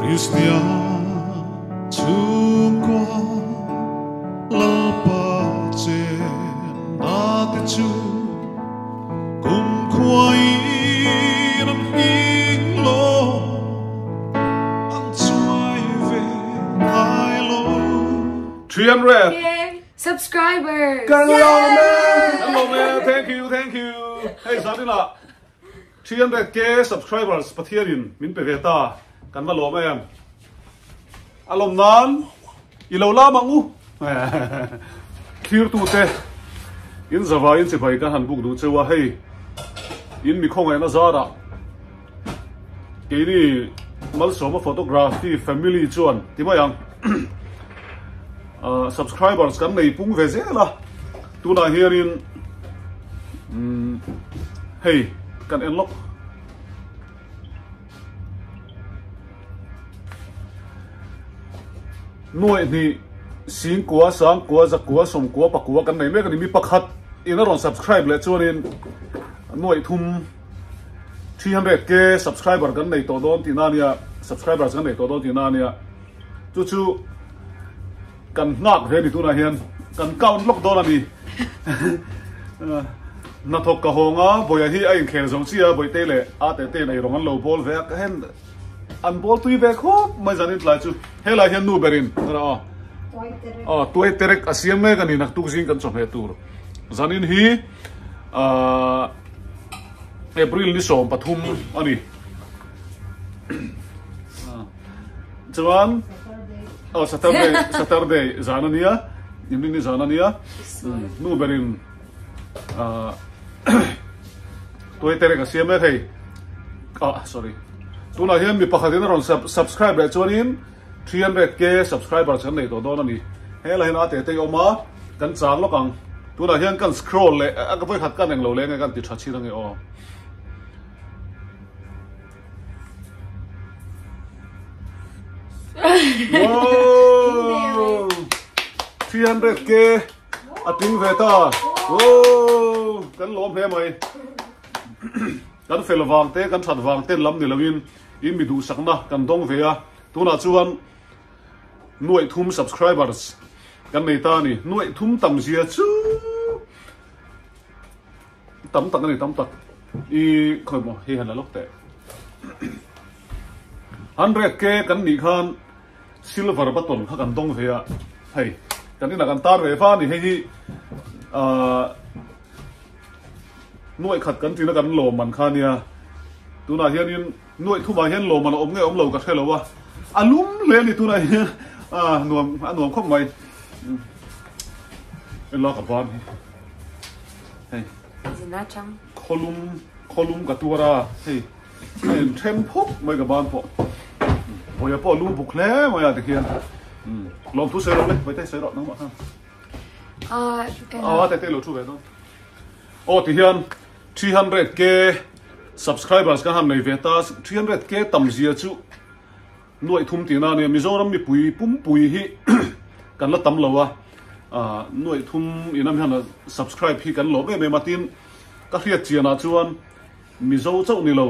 Kristian chhungkua Lalpa chenna te chu kumkhuain an hing lo, an chuai ve ngai lo. 300. Subscribers! Kan lawm e! Kan lawm e! Thank you, thank you! Hei zanin ah 300k subscribers Pathianin min pe ve ta, kan va lawm em! A lawm nan i lo lam ang u! Thlirtute in zavaiin chibai kan han buk duh cheu a, hei in mi khawngaihna zarah keini Malsawma Photography family chuan ti mai ang subscribers kan nei pung ve zel a, tunah hianin hei kan en lawk. Nuaih hnih singkua sangkua zakua sawmkua pakua kan nei mek a ni mi pakhat in a rawn subscribe leh chuanin nuaih thum 300k subscriber kan nei tawh dawn tihna a nia subscribers kan nei tawh dawn tihna a nia chu chu kan nghak ve a ni tunah hian kan count lawk dawn a ni hnathawk ka hawng a Bawia hi a inkhel zo chiah a Bawihte leh a te ten eirawng an lo bawl ve a ka hen an bawl tui ve khawp mai zanin tlai chu helai hian nu berin aw tuai terek a siam mek a ni naktuk zing kan chawhmeh tur zanin hi ahh April ni 13 a ni chuan oh Saturday Saturday zan a nia Inrinni zan a nia nu berin ah tuai terek a siam mek hei ah sorry tunah hian mi pakhatin a rawn subscribe leh chuanin 300k subscribers kan nei tawh dawn a ni helai hian a te te awm a kan chang lawk ang tunah hian kan scroll leh a ka vawikhat kan englo leng e kan ti tha chin ange aw. Wow! 300k a tling ve ta. Wow! Kan lawm hle mai. Kan fel vang te, kan that vang te lam ni loin in mi duhsakna kan dawng ve a. Tunah chuan nuaih thum subscribers kan nei ta a ni. Nuaih thum tam zia chu Tam tak a ni tam tak i khawi maw hei han la lawk teh 100k kan nih khan silver button kha kan dawng ve a hei kan inah kan tar ve va a ni hei hi ahh nuaih khat kan tina kan lawm man kha nia tunah hianin nuaih thumah hian lawm man a awm nge awm lo ka hre lo a a lum hle a ni tunah hian ah nuam a nuam khawp mai ela ka ban hi. Hei. Zina chang. Khawlum khawlum ka tuar a hei a in then phawk mai ka ban pawh. Bawia pawh lu buk hle mai a tikhian. Lawmthu sawi rawh le Vaite sawi rawh nangmah khan. Ah Ah tete lo thu ve dawn. Aw tihian 300k subscribers kan han nei ve ta 300k tam zia chu Nuaih thum tihna a nia, Mizoram mipui pumpui hi kan la tam lo a, nuaih thum inam hian subscribe hi kan lawm em em a, tin ka hriat chianah chuan Mizo chauh ni lo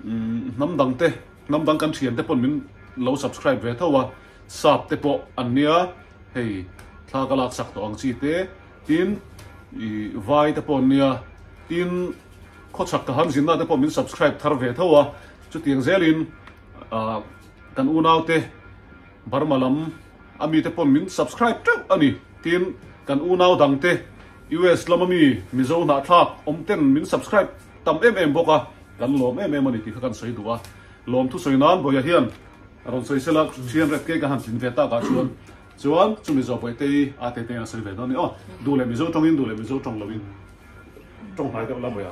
hnam dang te, hnam dang kan thian te pawn min lo subscribe ve tho a, sap te pawh an nia, hei thla ka lak sak tawh ang chi te, tin i vai te pawh an nia, tin khawchhak ka han zinna te pawh min subscribe thar ve tho a, chutiang zelin. Kan unaute Burma lam a mite pawn min subscribe teuh a ni. Tin, kan unau dangte US lama mi Mizo hnahthlak awm ten min subscribe tam em em bawk a, kan lawm em em a ni tih kha kan sawi duh a. Lawm thusawi nan Bawia hian a rawn sawi sela 300k ka han tlin ve tak ah chuan chuan chu Mizo Bawihte-i a te te a sawi ve dawn a ni aw. Duh leh Mizo tawngin duh leh Mizo tawng loin tawng hnai deuh la Bawia.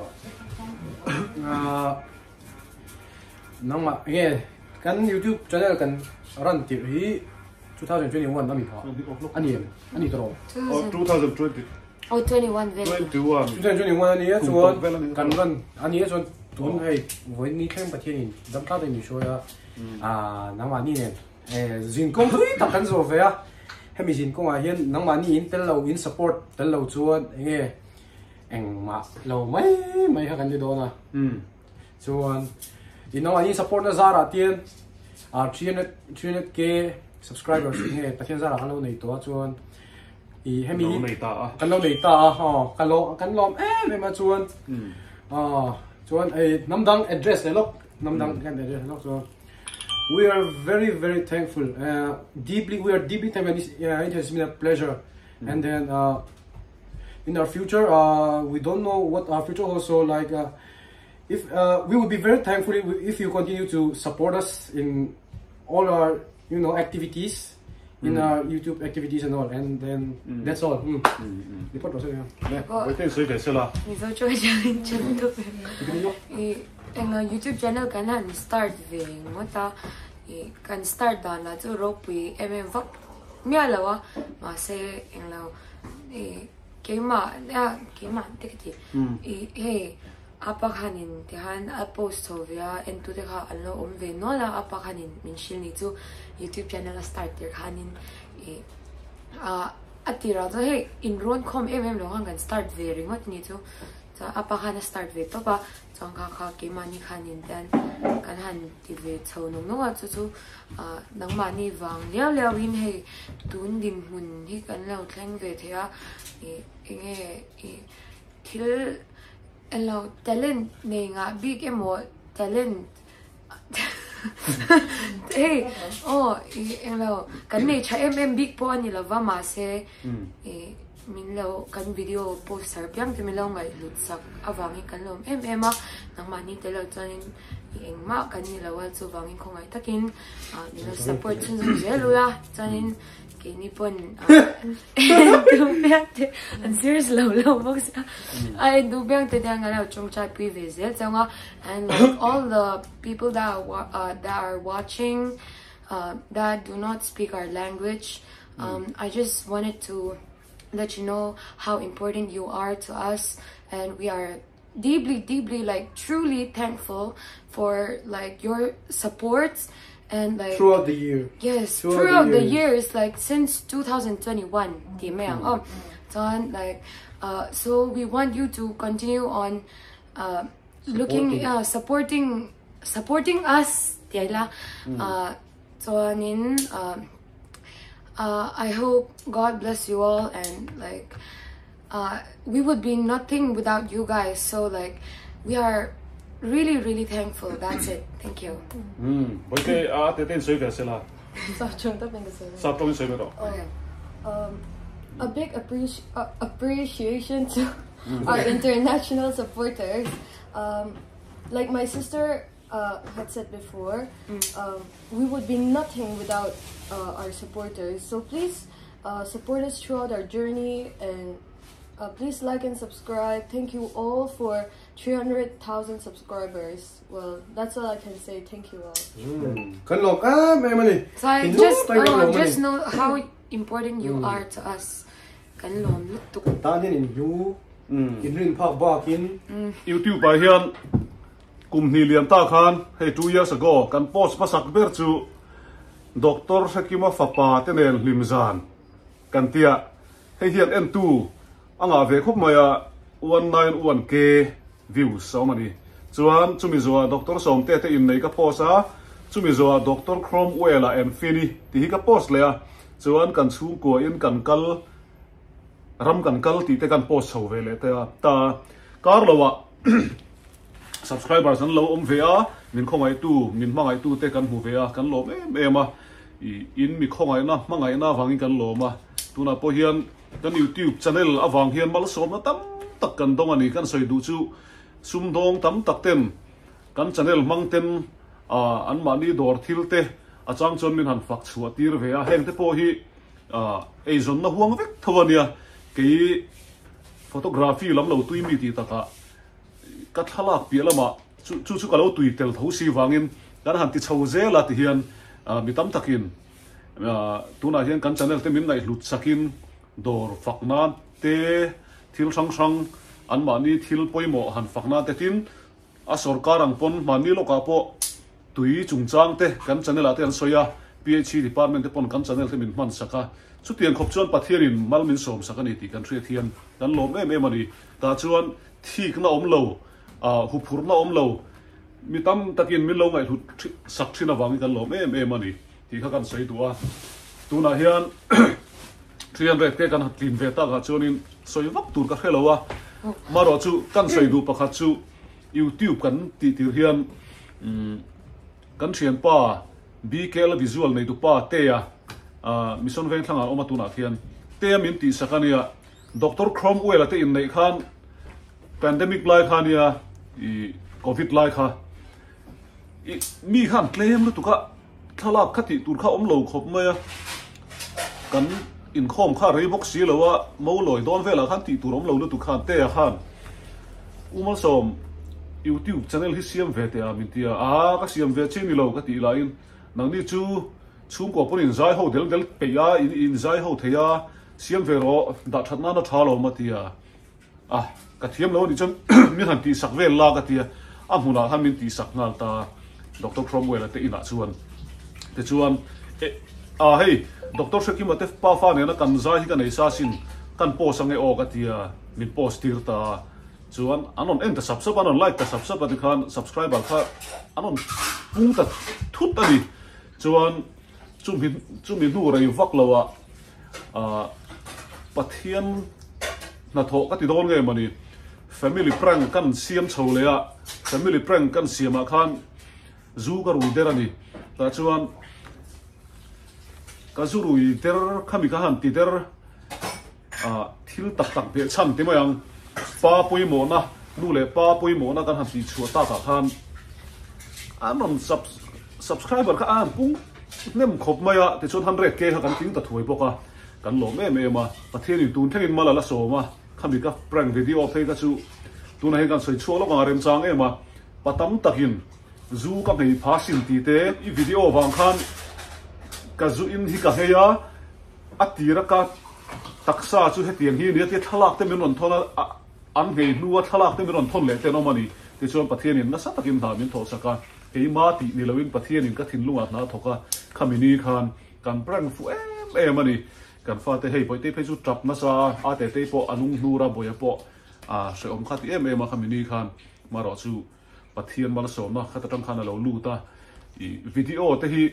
Nangmah nge kan YouTube channel kan run tirh hi 2021 ami pha ani em ani tawh oh 2020 oh 21 vel 21 2021 ani a chuan kan run ani a chuan tun hei vawiin ni thleng Pathian in dam tlat a in hruai a a nangmah ni nen zinkawng thui tak kan zawh ve a hemi zinkawngah hian nangmah ni in tel lo in support tel lo chuan enge engmah lo mai mai kha kan ni dawn a. Chuan i nangmah in support na zarah tian. 300 300k subscribers nge Pathian zara kan lo nei tawh a chuan i hemi Lo nei ta a. Kan lo nei ta a aw ka lo kan lawm em em a chuan aw chuan ei hnam dang address leh lawk hnam dang kan address lawk chuan we are very very thankful uh, deeply we are deeply thankful and it has been a pleasure and then uh, in our future uh, we don't know what our future also like uh, if uh, we would be very thankful if you continue to support us in all our you know activities in our YouTube activities and all and then that's all mm. Report also yeah. Waiting sui ve sela. Mizo chu channel channel tu I enga YouTube channel kan han start ve ngawt a i kan start dan lah chu ropui em em vak miah lo a mahse englo i keimah a keimah te ka ti i hei apa khanin tihan a post chho ve a entu te kha an lo awm ve nual a apa khanin min hrilh ni chu YouTube channel a start tir khanin i a a tirah chuan hei inrawn khawm em em lo khan kan start ve ringawt ni chu chuan apa khan a start ve tawp a chuan kha kha keimahni khanin te kan han ti ve chho nawk nawk a chu chu ah nangmahni vang liau liau in hei tun dinhmun hi kan lo thleng ve thei a ih enge ih thil Elo talent nei ngah bik emaw talent hei aw i englo kan nei tha em em bik pawh a ni lova mahse i min lo kan video poster piang te min lo ngaihhlut sak avangin kan lawm em em a nangmahni tel lo chuanin i engmah kan ni lo a chuvangin khawngaih takin min lo support chhunzawm zel ula chuanin Keini pawn duh piang te an serious lo lo bawk sia a en duh piang te hian kan lo tawngtai pui ve zel chang a and like all the people that are uh, that are watching uh, that do not speak our language um, I just wanted to let you know how important you are to us and we are deeply deeply like truly thankful for like your support and like throughout the year yes throughout, throughout the, years. the years like since 2021 mm. oh so like uh, so we want you to continue on uh, looking uh, supporting supporting us mm. uh, chuanin uh, uh, I hope God bless you all and like uh, we would be nothing without you guys so like we are really really thankful that's it thank you mm okay a te ten soi ve sela sa tong soi ve ro okay um a big appreci appreciation to our international supporters um like my sister uh, had said before, mm. um, we would be nothing without uh, our supporters. So please uh, support us throughout our journey and uh, please like and subscribe. Thank you all for 300,000 subscribers. Well, that's all I can say. Thank you all. Mm. So I just, uh, just know how important you mm. are to us. Kan lawm lutuk. Tan hian in hlu, in rin phak bakin. YouTube ah hian kum hnih liam ta khan hei 2 years ago kan post hmasak ber chu Doctor Hrekima fapa te nen hlim zan kan tia hei hian entu a ngah ve khawp mai a 191k views a awm a ni. Chuan chumi zuah Doctor Sawmte te innei ka post a, chumi zuah Doctor Cromwell-a and Finney tih hi ka post leh a, chuan kan chhungkua in kan kal ram kan kal tih te kan post chho ve leh te a, ta kar lo ah subscribers an lo awm ve a, min khawngaihtu, min hmangaihtu te kan hmu ve a, kan lawm em em a, ih in mi khawngaihna hmangaihna avangin kan lawm a, tunah pawh hian kan YouTube channel avang hian malsawmna tam tak kan dawng a ni, kan sawi duh chu sumdawng tam tak ten kan channel hmang ten ah anmahni dawr thil te a chang chuan min han fak chhuah tir ve a, heng te pawh hi ah eizawnna huang vek tho a nia, kei photography lam lo tui mi tih takah ka thlalak piah lamah chu chu chu ka lo tui tel tho si vangin kan han ti chho zel a ti hian mi tam takin tunah hian kan channel te min ngaihhlut sakin dawr fak nan te thil hrang hrang anmahni thil pawimawh han fak nan te tin a sorkar ang pawn hmanni lawkah pawh tui chungchang te kan channel ah te an sawi a PHE department te pawn kan channel te min hman sak a chutiang khawp chuan Pathianin mal min sawm sak a ni tih kan hriat hian kan lawm em em a ni tah chuan Thikna awm lo, huphurhna awm lo, Mi tam takin min lo ngaihhlut sak thin avangin kan lawm em em a ni tih kha kan sawi duh a. Tunah hian 300 te kan han tlin ve takah chuanin sawi vak tur ka hre lo a. Marawh chu kan sawi duh pakhat chu YouTube kan tih tir hian kan thianpa BKL visual neitupa Tea Mission Vengthlangah awm a tunah khian Tea min tihsak a nia. Doctor Cromwell-a te inneih khan pandemic lai kha nia i covid lai kha i mi khan tlem lutuk a thlalak kha tih tur kha awm lo khawp mai a kan inkhawm kha rei bawk si lo a mo lawi dawn velah khan tih tur awm lo lutuk khan te a khan Umalsawm YouTube channel hi siam ve teh a min ti a a ka siam ve chi ni lo ka tih lahin nangni chu chhungkua pawn inzai ho del del peih a in inzai ho thei a Siam ve rawh, dah that nana tha lo ma tia. A, ka thiam lo anih chuan min han tihsak vel la ka tia. A hmunah khan min tihsak nghal ta Doctor Cromwell-a te inah chuan. Tichuan, e, a hei, Doctor Hrekima te pa fa nena kan zai hi ka nei sa sin, kan post ange aw ka tia, min post tir ta a. Chuan an rawn en ta sap sap a, an rawn like ta sap sap a tikhan subscriber kha an rawn pung ta thut a ni. Chuan chumi chumi hnu rei vak lo ah ah Pathian hnathawh ka ti dawn nge mawni family prank kan siam chho leh a family prank kan siam ah khan zu ka rui der a ni tah chuan ka zu rui der khami ka han ti der ah thil tak tak beh chhan ti mai ang pa pawimawhna nu leh pa pawimawhna kan han tih chhuah tak ah khan an rawn sub subscriber kha a han pung hnem khawp mai a tichuan 100k kha kan tling ta thuai bawk a kan lawm em em a Pathian in tun thlengin mal a la sawm a khami ka prank video phei kha chu tunah hian kan sawi chhuak lawk ang a remchang em a pa tam takin zu ka hmei pha sin tih te i video vang khan ka zu in hi ka nghei a. A tir a ka taksa chu hetiang hi nia tia thlalak te min rawn thawn a, an nghei hnua thlalak te min rawn thawn leh ten awm a ni. Tichuan Pathianin nasa takin hna min thawhsak a, keima tih ni loin Pathianin ka thinlungah hna a thawk a, khami ni khan kan prank fuh em em a ni. Kan fate hei Bawihtei phei chu tap nasa a, a tetei pawh a lung hnur a, Bawia pawh a hrehawm kha ti em em a khami ni khan marawh chu Pathian malsawmna khat atang khan a lo lut a, i video te hi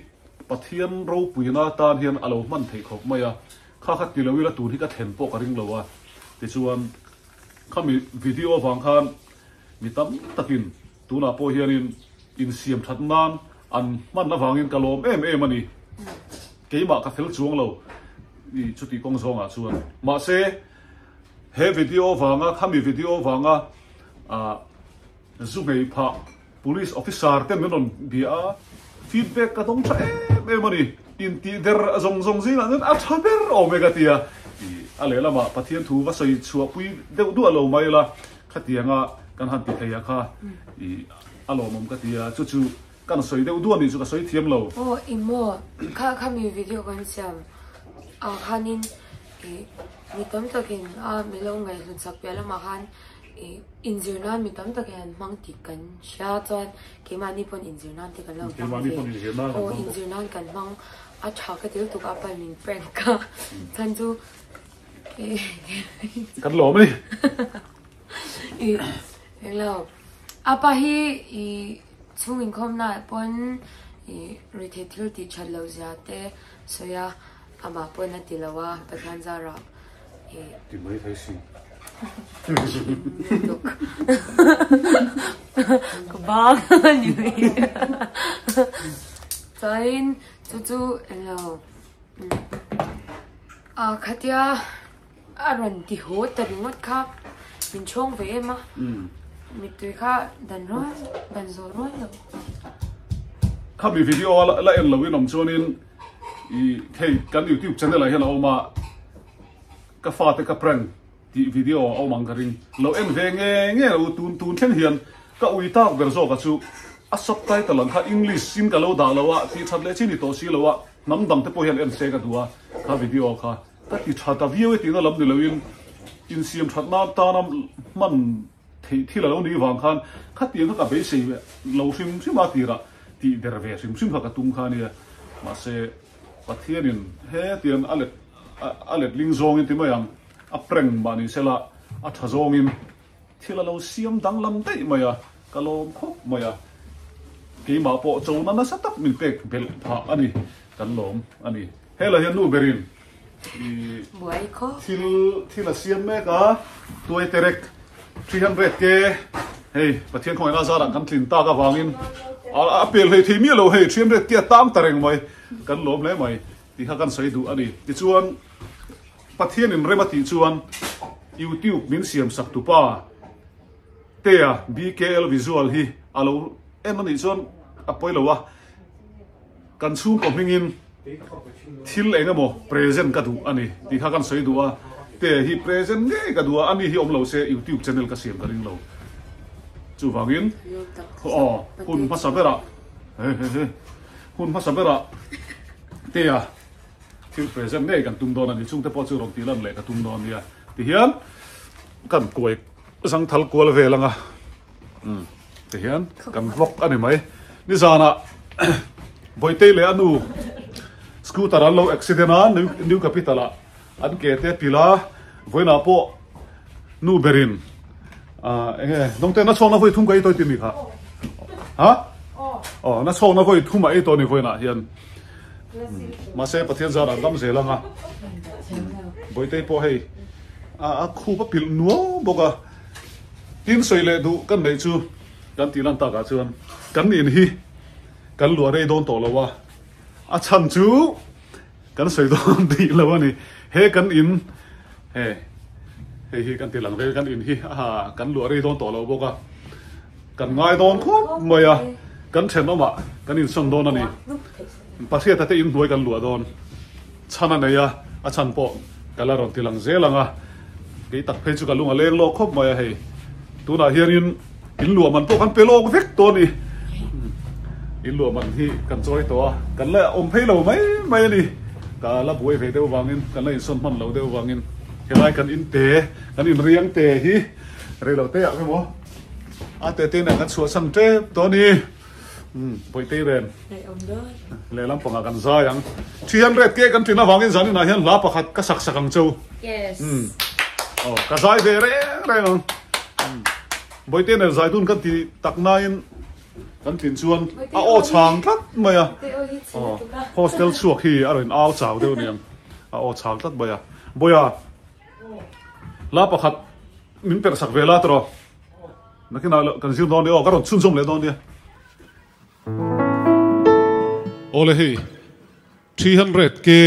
Pathian ropuina atan hian a lo hman theih khawp mai a, kha kha ti lo ila tun hi ka thlen pawh ka ring lo a, tichuan khami video avang khan mi tam takin tunah pawh hianin insiam that nan an hman avangin ka lawm em em a ni, keimah ka fel chuang lo i chuti kawng zawngah chuan mahse he video avanga khami video avanga ah. Zu ngei phah Police officer te min rawn bia a, feedback ka dawng tha em em a ni. Intih der a zawng zawng zingah chuan a tha ber awm e ka ti a. I a lehlamah Pathian thu va sawi chhuahpui deuh duah lo mai la, khatianga kan han ti thei a kha i a lawmawm ka ti a, chu chu kan sawi deuh duah nih chu ka sawi thiam lo. Aw i maw, kha khami video kan siam ah khanin i mi tam takin a milo ngaihhlut chak piah lamah khan Inzir nan mi tam tak hian an hmang tih kan hria chuan keimahni pawn inzir nan te kan lo hmang ve. Aw inzir nan kan hmang a tha ka ti lutuk a pa min prank a chhan chu Kan lawm a ni. I englo apa hi i chhung inkhawmna ah pawn i ruihtheih thil tih that loh zia te sawi a amah pawn a ti lo a Pathian zarah Ti mai thei si. Ka bang ni mai. Chuanin chu chu englo a khatia a rawn ti haw ta ringawt kha min chhawng ve em a. Mittui kha dan rual dan zawh rual lo. Khami video a la en loin awm chuanin i hei kan youtube channel ah hian a awm a. Ka fate ka prank tih video a awm ang ka ring. Lo en ve nge nge lo tun tun thleng hian ka ui tak ber zawk a chu a subtitle ang kha English in ka lo dah lo a tih that leh chi ni tawh si lo a hnam dang te pawh hian en se ka duh a kha video kha ka ti tha ta viau e tihna lam ni lo in insiam that nan tana hman theih thil a lo nih vang khan khatiang kha ka beisei lo hrim hrim a tirah tih der ve hrim hrim kha ka tum kha ania mahse Pathianin hetiang a let a letling zawngin ti mai ang, a prank mah ni sela a tha zawngin thil a lo siam danglam daih mai a, ka lawm khawp mai a. Keimah pawh chona nasa tak min pek belh phah a ni, kan lawm a ni. Helai hian nu berin i thil thil a siam mek a, tuai terek 300 ke hei Pathian khawngaihna zarah kan tlin tak avangin a pel hlei thei miah lo hei 300 ke a tang ta reng mai, kan lawm hle mai tih kha kan sawi duh a ni. Tichuan Pathianin rem a tih chuan YouTube min siam sak tupa Tea BKL Visual hi a lo en a nih chuan a pawi lo a, kan chhungkaw hmingin thil eng emaw present ka duh a ni tih kha kan sawi duh a, Tea hi present ngei ka duh a, ani hi awm lo se YouTube channel ka siam ka ring lo. Chuvangin aw hun hmasa berah hun hmasa berah Tea thil present ngei kan tum dawn a ni, chungte pawh chu rawn tih lan leh ka tum dawn nia tihian kan kuai Zangthal kual vel anga umm ti hian kan vlog a ni mai nizanah Bawitei leh a nu scooter an lo accident a new capital ah an ke te pil a vawiinah pawh nu berin ah eng nge dawngte na chhawkna vawi thum ka ei tawh i ti mi kha ha aw na chhawkna vawi thum a ei tawh a ni vawiinah hian mahse Pathian zarah an dam zel anga Bawitei pawh hei. A khup a pilh nuau bawk a, tin sawi leh duh kan neih chu kan tih lan takah chuan kan in hi kan luah rei dawn tawh lo a, a chhan chu kan sawi dawn tih lo a ni. He kan in he hei hi kan ti lang ve kan in hi a kan luah rei dawn tawh lo bawk a, kan ngai dawn khawp mai a, kan thenawmah kan insawn dawn a ni. Pahriata te inhnuai kan luah dawn. Chhan a nei a, a chhan pawh ka la rawn ti lang zel ang a, kei tak phei chu ka lung a leng lawk khawp mai a hei. Tunah hianin in luah man pawh kan pe lawk vek tawh a ni. In luah man hi kan chawi tawh a, kan la awm phei lo mai mai a ni. Ka la buai ve deuh vangin, kan la insawn hman lo deuh vangin helai kan in te, kan in riang te hi rei lo te ah emaw a te te nen kan chhuahsan tep tawh a ni. Umm Bawitei ren lehlam pangah kan zai ang. 300 ke kan tlin avangin zanin ah hian hla pakhat ka sak sak ang cheu. Yes. Umm aw ka zai ve reng reng ang. Umm Bawitei nen zai dun kan ti tak nain kan tlin chuan a aw chhang tlat mai a. Aw hostel chhuak hi a rawn au chau deuh aniang a aw chhang tlat mai a. Bawia hla pakhat min perh sak ve la tawh. Nakinah loh kan zir dawn nia aw, ka rawn chhunzawm leh dawn nia. Awle hei 300 ke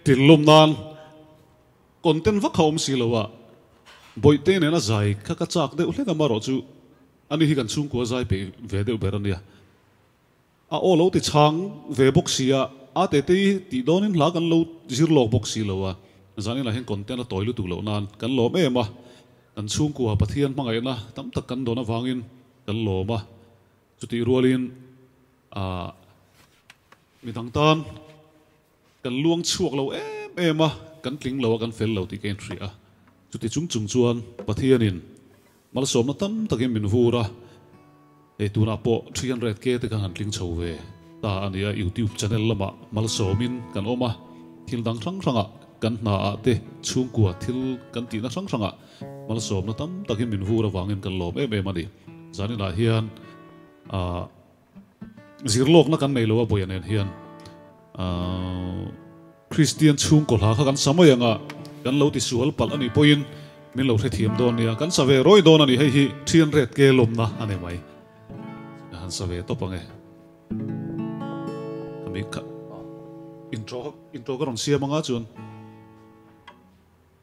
tinlawm nan content vak kha awm si lo a, Bawihte nena zai kha ka chak deuh hlek a marawh chu ani hi kan chhungkua zai peih ve deuh ber a nia. A aw lo ti chhang ve bawk si a, a tete hi tih dawnin hla kan lo zir lawk bawk si lo a, zaninah hian content a tawi lutuk loh nan kan lawm em a, kan chhungkua Pathian hmangaihna tam tak kan dawn avangin kan lawm a, chutih rualin ah midang tan kan luang chhuak lo em em a, kan tling lo a, kan fel lo tih ka inhria a, chuti chung chung chuan Pathianin Malsawmna tam takin min vur a, hei tunah pawh 300K te khan han tling chho ve ta a nia, YouTube channel lamah malsawmin kan awm a, thil dang hrang hrangah kan hnaah te chhungkua thil kan tihna hrang hrangah malsawmna tam takin min vur avangin kan lawm em em a ni. Zaninah hian ah zirlawkna kan nei lo a Bawia nen hian ah Kristian chhungkaw hla kha kan sa mai ang a, kan lo tisual palh a nih pawhin min lo hrethiam dawn nia, kan sa ve rawi dawn a ni, hei hi thian ret ke lawmna a ni mai. Ka han sa ve tawp ang e. Ka mi kha intro kha intro ka rawn siam anga chuan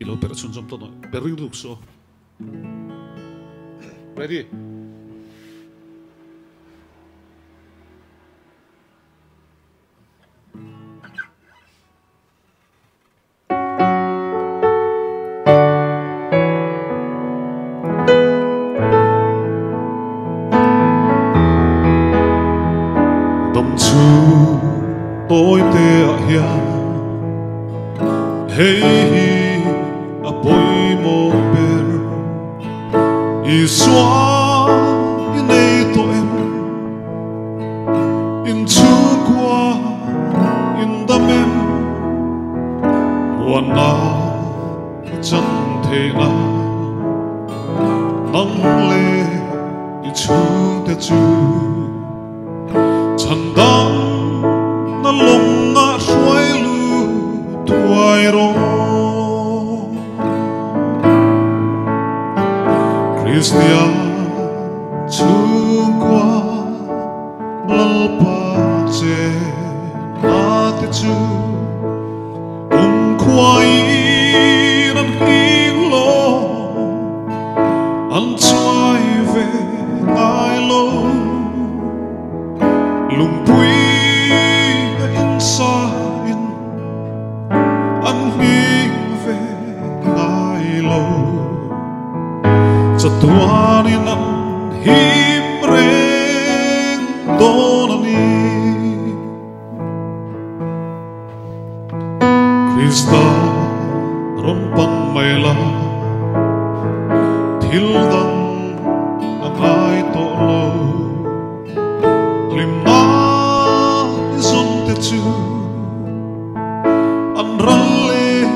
i lo perh chhunzawm tawh dawn, per ring lutuk suh aw. Ready? Dam chu tawi te ah hian hei hi a pawimawh ber Isua i nei tawh em? In chhungkua in dam em? Muanna i chan theihna nang leh i chhungte chu. Chhandam na lawngah hruai lut thuai rawh. Kristian chhungkua Lalpa chenna te chu kumkhuain an hling lo, an chuai ve ngai lo. Lungpui a insain an hling ve ngai lo. Chatuanin an him reng dawn a ni. Krista rawn pan mai la, thil dang a ngai tawh lo. Hlimna i zawn te chu an ral leh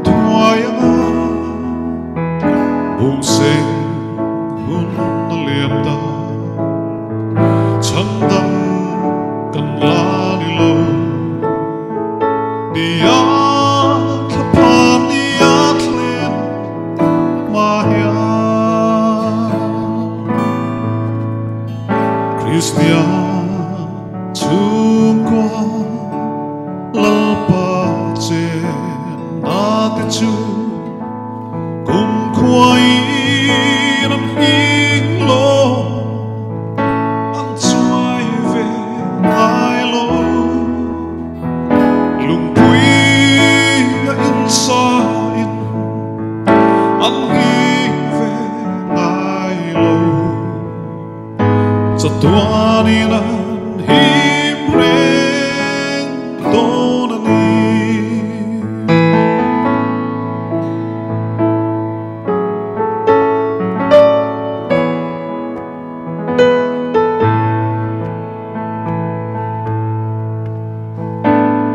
thuai ang a, bumseng hun a liam ta, chhan dang kan la ni lo. Nia thla phan nia thlen hma hian Kristian chhungkua Lalpa chenna te chu kumkhuain an hing lo, an chuai ve ngai lo. Lungpui a insain an hing ve ngai lo. Chatuanin an him reng dawn a ni.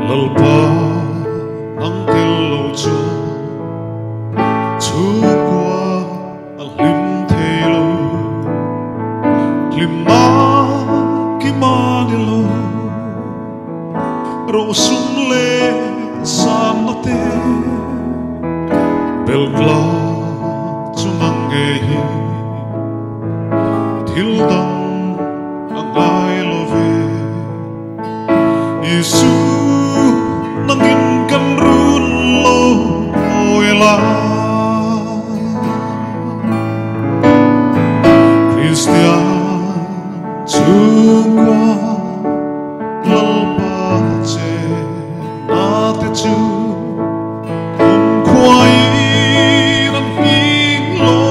Lalpa nang tel lo chuan chhungkua a hlim thei lo, hlimna kima ni lo, rosum leh sanna te belkla chu nang nge hi thil dang a ngai lo ve. Isu nangin kan run lo la, Kristian chhungkua Lalpa chenna te chu kumkhuain an hing lo,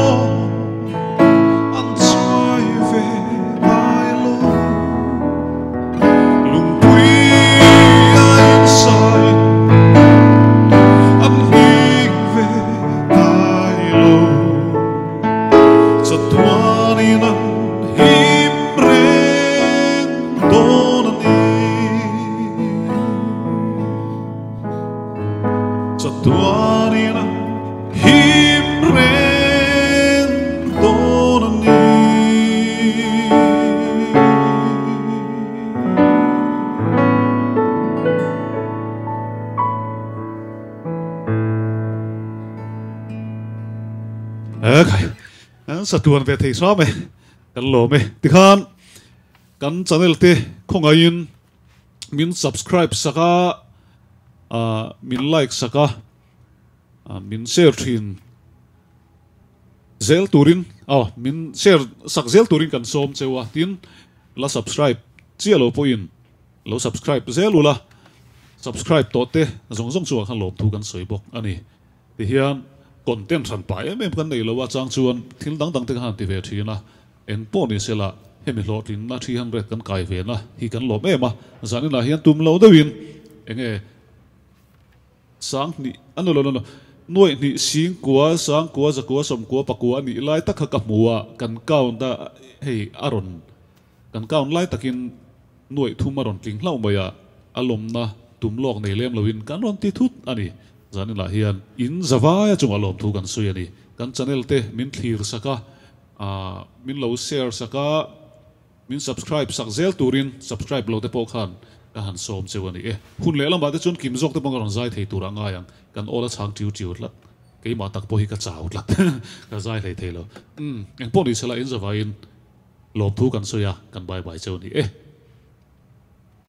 an chuai ve ngai lo. Lungpui a insain an hing ve ngai lo. Chatuanin an him reng dawn a ni. Chatuanin an him reng dawn a ni. Khai, an satuan ve thei hram e, kan lawm e. Tikhan kan channel te khawngaiin min subscribe sak a, min like sak a, min share thin zel turin, min share sak zel turin kan sawm cheu a. Tin, la subscribe chiah lo pawhin lo subscribe zel ula, subscribe tawh te zawng zawng chungah khan lawmthu kan sawi bawk a ni. Tihian content hran pah em em kan nei lo a, chang chuan thil dang dang te khan ti ve thin a, eng pawh ni sela hemi hlawhtlinna 300 kan kai ve na hi kan lawm em a, zaninah hian tum lo deuhin enge sanghnih a no lo no nuaih hnih singkua sangkua zakua sawmkua pakua a nih lai tak kha ka hmu a, kan count a hei a rawn kan count lai takin nuaih thum a rawn tling hlauh mai a, a lawmna tum lawk nei lem loin kan rawn ti thut a ni. Zaninah hian in zavaia chungah lawmthu kan sawi a ni. Kan channel te min thlir sak a, min lo share sak a, Min subscribe sak zel turin subscribe lo te pawh khan ka han sawm cheu a ni e. Hun leh lamah te chuan kim zawk te pawh ka rawn zai thei turah ngai ang. Kan awl a chhang tiu tiu tlat. Keimah tak pawh hi ka chau tlat. Ka zai hlei thei lo. Umm engpawh ni sela in zavaiin lawmthu kan sawi a, kan bye bye cheu a ni e.